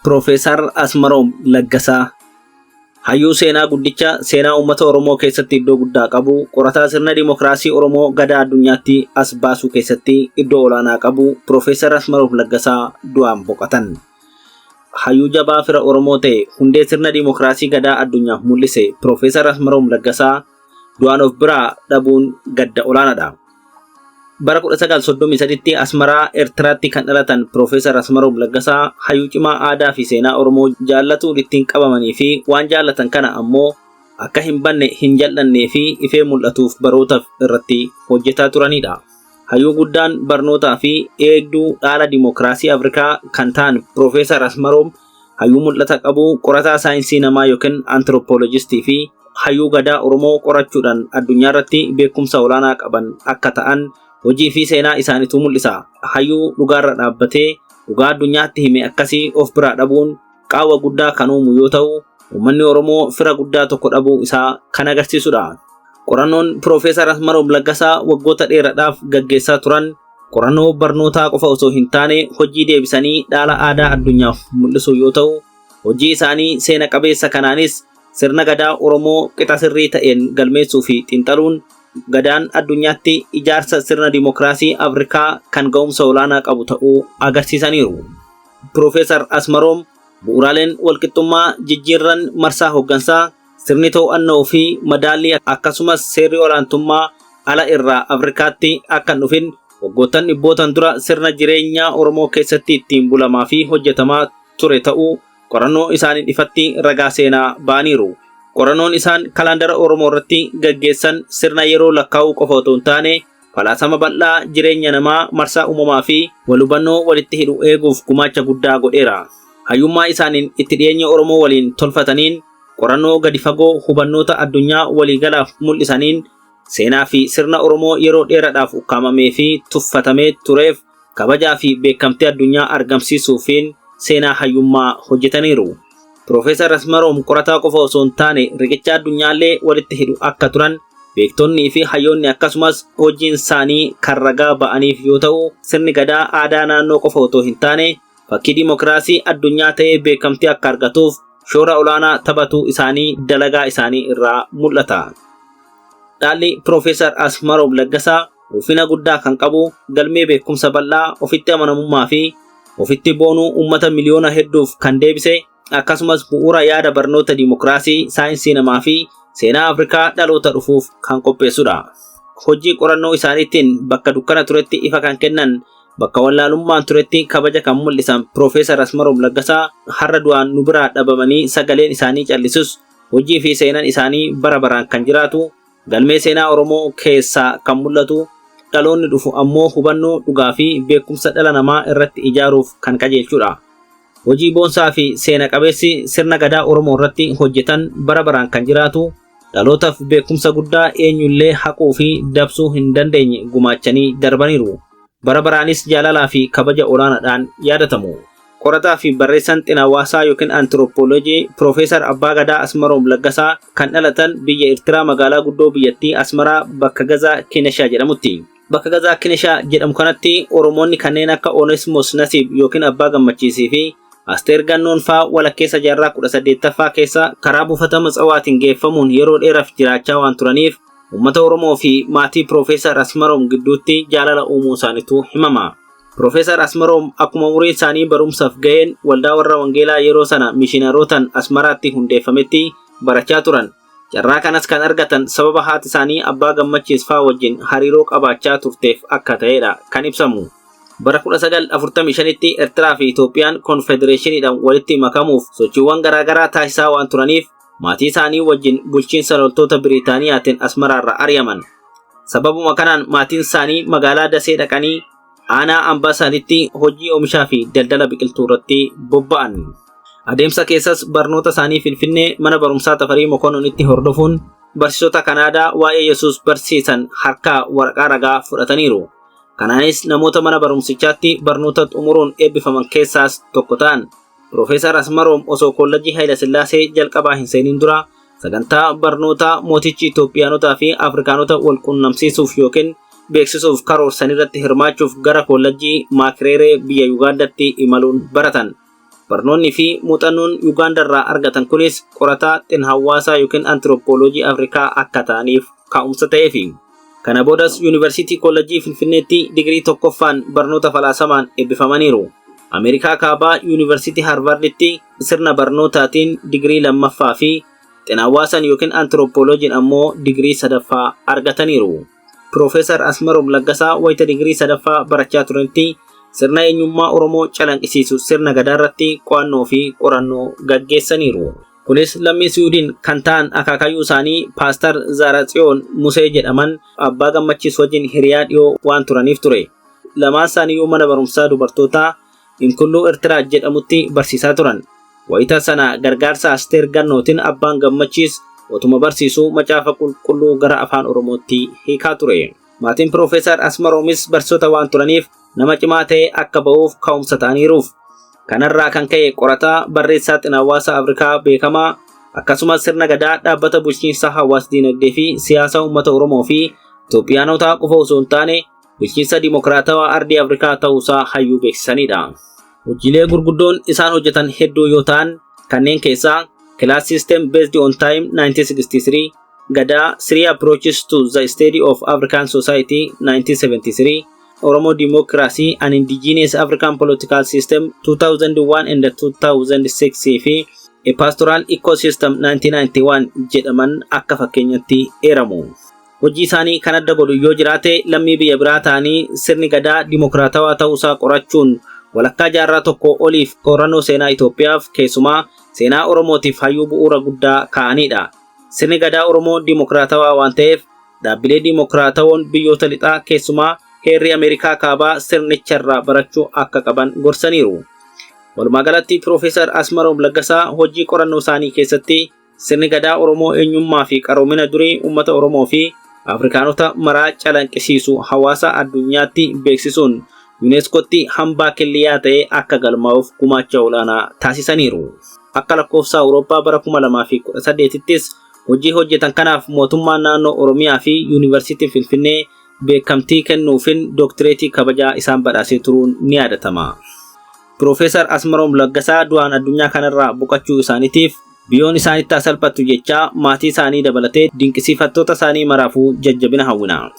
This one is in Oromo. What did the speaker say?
Piroofeesar Asmaroom Laggasaa Hayyuu seenaa guddicha seenaa uummata Oromoo keessatti iddoo guddaa qabu, qorataa sirna dimokiraasii Oromoo Gadaa addunyaatti as baasuu keessatti iddoo olaanaa qabu Piroofeesar Asmaroom Laggasaa du'aan boqotan. Hayyuu jabaa fira Oromoo ta'e hundee sirna dimokiraasii Gadaa addunyaaf mul'ise Piroofeesar Asmaroom Laggasaa du'aan of biraa dhabuun gadda olaanaadha. Bara 1933tti Asmaraa, Eertiraatti kan dhalatan Piroofeesar Asmaroom Laggasaa hayyuu cimaa aadaa fi seenaa Oromoo jaallatuun ittiin qabamanii fi waan jaallatan kana ammoo akka hin banne, hin jal'annee fi ifee mul'atuuf barootaaf irratti hojjetaa turanidha. Hayyuu guddaan barnootaa fi eegduu dhaala dimookiraasii Afrikaa kan ta'an Piroofeesar Asmaroom hayyuu mul'ata qabu, qorataa saayinsii namaa yookiin antiroopoolojistii fi hayyuu Gadaa Oromoo qorachuudhaan addunyaa irratti beekumsa olaanaa qaban akka ta'an hojii fi seenaa isaaniitu mul'isa. Hayyuu dhugaarra dhaabbatee dhugaa addunyaatti hime akkasii of biraa dhabuun qaawwa guddaa kan uumu yoo ta'u, uummanni Oromoo fira guddaa tokko dhabuu isaa kan agarsiisudha. Qorannoon Piroofeesar Asmaroom Laggasaa waggoota dheeraadhaaf gaggeessaa turan qorannoo barnootaa qofa osoo hin taane hojii deebisanii dhaala aadaa addunyaaf mul'isu yoo ta'u, hojii isaanii seena qabeessa kanaanis sirna Gadaa Oromoo qixa sirrii ta'een galmeessuu fi xiinxaluun Gadaan addunyaatti ijaarsa sirna dimookiraasii Afrikaa kan ga'umsa olaanaa qabu ta'uu agarsiisaniiru. Piroofeesar Asmaroom bu'uuraaleen walqixxummaa, jijjiirran marsaa hooggansaa, sirni to'annoo fi madaallii akkasumas seerri olaantummaa ala irraa Afrikaatti akka hin dhufin waggoottan dhibbootan dura sirna jireenyaa Oromoo keessatti ittiin bulamaa fi hojjetamaa ture ta'uu qorannoo isaaniin ifatti ragaa seenaa ba'aniiru. Qorannoon isaan kalaandara Oromoo irratti gaggeessan sirna yeroo lakkaa'uu qofa otoo hin taane falaasama bal'aa jireenya namaa, marsaa uumamaa fi wal hubannoo walitti hidhu eeguuf gumaacha guddaa godheera. Hayyummaa isaaniin itti dhiyeenya Oromoo waliin tolfataniin qorannoo gadi fagoo hubannoota addunyaa waliigalaaf mul'isaniin seenaa fi sirna Oromoo yeroo dheeraadhaaf ukkaamamee fi tuffatamee tureef kabajaa fi beekamtii addunyaa argamsiisuufiin seenaa hayyummaa hojjetaniiru. Piroofeesar Asmaroom qorataa qofa osoo hin taane riqicha addunyaallee walitti hidhu akka turan beektonnii fi hayyoonni akkasumas hojiin isaanii kan ragaa ba'aniif yoo ta'u, sirni Gadaa aadaa naannoo qofa otoo hin taane fakkii dimookiraasii addunyaa ta'ee beekamtii akka argatuuf shoora olaanaa taphatu isaanii dalagaa isaanii irraa mul'ata. Dhaalli Piroofeesar Asmaroom Laggasaa ulfina guddaa kan qabu galmee beekumsa bal'aa, ofitti amanamummaa fi ofitti boonuu uummata miliyoona hedduuf kan deebise akkasumas bu'uura yaada barnoota dimookiraasii, saayinsii namaa fi seenaa Afrikaa dhaloota dhufuuf kan qopheessudha. Hojii qorannoo isaaniitiin bakka dukkana turetti ifa kan kennan, bakka wallaalummaan turetti kabaja kan mul'isan Piroofeesar Asmaroom Laggasaa har'a du'aan nu biraa dhabamanii sagaleen isaanii callisus hojii fi seenaan isaanii bara baraan kan jiraatu, galmee seenaa Oromoo keessaa kan mul'atu, dhaloonni dhufu ammoo hubannoo dhugaa fi beekumsa dhala namaa irratti ijaaruuf kan qajeelchudha. Hojii boonsaa fi seena qabeessi sirna Gadaa Oromoo irratti hojjetan bara baraan kan jiraatu, dhalootaaf beekumsa guddaa eenyullee haquu fi dabsuu hin dandeenye gumaachanii darbaniiru. Bara baraanis jaalalaa fi kabaja olaanaadhaan yaadatamu. Qorataa fi barreessaan xinhawaasaa yookiin antiroopooloojii Piroofeesar Abbaa Gadaa Asmaroom Laggasaa kan dhalatan biyya Eertiraa magaalaa guddoo biyyattii Asmaraa bakka Gazaa Kineshaa jedhamutti. Bakka Gazaa Kineshaa jedhamu kanatti Oromoonni kanneen akka Onesmos Nasiib yookiin Abbaa Gammachiisii fi Asteer Gannoon faa walakkeessa jaarraa 18ffaa keessa karaa buufata Matsawaatiin geeffamuun yeroo dheeraaf jiraachaa waan turaniif uummata Oromoo fi maatii Piroofeesar Asmaroom gidduutti jaalala uumuu isaaniitu himama. Piroofeesar Asmaroom akkuma umuriin isaanii barumsaaf ga'een waldaa warra Wangeelaa yeroo sana mishiinarootaan Asmaraatti hundeeffametti barachaa turan. Carraa kanas kan argatan sababa haati isaanii Abbaa Gammachiis faa wajjin hariiroo qabaachaa turteef akka ta'edha kan ibsamu. Bara 1945tti Eertiraa fi Itoophiyaan konfedereeshiniidhaan walitti makamuuf sochiiwwan garaagaraa taasisaa waan turaniif maatii isaanii wajjin bulchiinsa loltoota Biriitaaniyaatiin Asmaraarraa ari'aman. Sababuma kanaan maatiin isaanii magaalaa Dasee dhaqanii aanaa Ambaasaalitti hojii oomishaa fi daldala biqiltuu irratti bobba'an. Adeemsa keessas barnoota isaanii Finfinnee mana barumsaa Tafarii Mokononitti hordofuun barsiisota Kanaadaa waa'ee Yesuus barsiisan harkaa waraqaa ragaa fudhataniiru. Kanaanis namoota mana barumsichaatti barnoota xumuruun eebbifaman keessaas tokko ta'an. Piroofeesar Asmaroom osoo Kollajjii Hayilasillaasee jalqabaa hin seenin dura sagantaa barnootaa mootichi Itoophiyaanotaa fi Afrikaanota wal qunnamsiisuuf yookiin beeksisuuf karoorsan irratti hirmaachuuf gara Kollajjii Maakireeree biyya Yugaandatti imaluun baratan. Barnoonni fi muuxannoon Yugaandaarraa argatan kunis qorataa xinhawaasaa yookiin antiroopooloojii Afrikaa akka ta'aniif ka'umsa ta'eefi. Kana boodas Yuunivarsiitii Koolleejjii Finfinneetti digirii tokkoffaan barnoota falaasamaan eebbifamaniiru. Ameerikaa Kaabaa Yuunivarsiitii Haarvarditti sirna barnootaatiin digirii lammaffaa fi xinhawaasaan yookiin antiroopooloojiin ammoo digirii sadaffaa argataniiru. Piroofeesar Asmaroom Laggasaa wayita digirii sadaffaa barachaa turanitti sirna eenyummaa Oromoo calanqisiisu sirna Gadaa irratti qo'annoo fi qorannoo gaggeessaniiru. Kunis lammii Siwiidin kan ta'an akaakayyuu isaanii Paastar Zaaratsiyoon Musee jedhaman Abbaa Gammachiis wajjin hiriyaa dhiyoo waan turaniif ture. Lamaan isaaniiyyuu mana barumsaa dubartootaa Inkulluu Ertiraa jedhamutti barsiisaa turan. Wayita sana gargaarsa Asteer Gannootiin Abbaan Gammachiis otuma barsiisuu Macaafa Qulqulluu gara Afaan Oromootti hiikaa ture. Maatiin Piroofeesar Asmaroomis barsiisota waan turaniif nama cimaa ta'ee akka ba'uuf ka'umsa ta'aniiruuf. Kanarraa kan ka'e qorataa, barreessaa xinhawaasa Afrikaa beekamaa akkasumas sirna Gadaa dhaabbata bulchiinsa hawaas dinagdee fi siyaasa uummata Oromoo fi Itoophiyaanotaa qofa osoo hin taane bulchiinsa dimokiraatawaa ardii Afrikaa ta'uusaa hayyuu beeksisanidha. Hojiilee gurguddoon isaan hojjetan hedduu yoo ta'an, kanneen keessaa Class System Based on Time 1963, Gadaa: Three Approaches to the Study of African Society 1973, Oromo Democracy: An Indigenous African Political System 2001 and 2006 fi A Pastoral Ecosystem 1991 jedhaman akka fakkeenyatti eeramu. Hojii isaanii kan adda godhu yoo jiraate, lammii biyya biraa ta'anii sirni Gadaa dimokiraatawaa ta'uusaa qorachuun walakkaa jaarraa tokko oliif qorannoo seenaa Itoophiyaaf, keessumaa seenaa Oromootiif hayyuu bu'uura guddaa kaa'anidha. Sirni Gadaa Oromoo dimokiraatawaa waan ta'eef dhaabbilee dimokiraatawoon biyyoota lixaa, keessumaa heerri Ameerikaa Kaabaa, sirnicharraa barachuu akka qaban gorsaniiru. Walumaa galatti Piroofeesar Asmaroom Laggasaa hojii qorannoo isaanii keessatti sirni Gadaa Oromoo eenyummaa fi qaroomina durii uummata Oromoo fi Afrikaanota maraa calanqisiisu hawaasa addunyaatti beeksisuun Yuuneeskootti hambaa killiyaa ta'ee akka galmaa'uuf gumaacha olaanaa taasisaniiru. Akka lakkoofsa Awurooppaa bara 2018ttis hojii hojjetan kanaaf mootummaan naannoo Oromiyaa fi Yuunivarsiitiin Finfinnee beekamtii kennuufin dooktireetii kabajaa isaan badhaasee turuun ni yaadatama. Piroofeesar Asmaroom Laggasaa du'aan addunyaa kanarraa boqachuu isaaniitiif biyyoon isaanitti haa salphattu jechaa, maatii isaanii dabalatee dinqisiifattoota isaanii maraafuu jajjabina hawwina.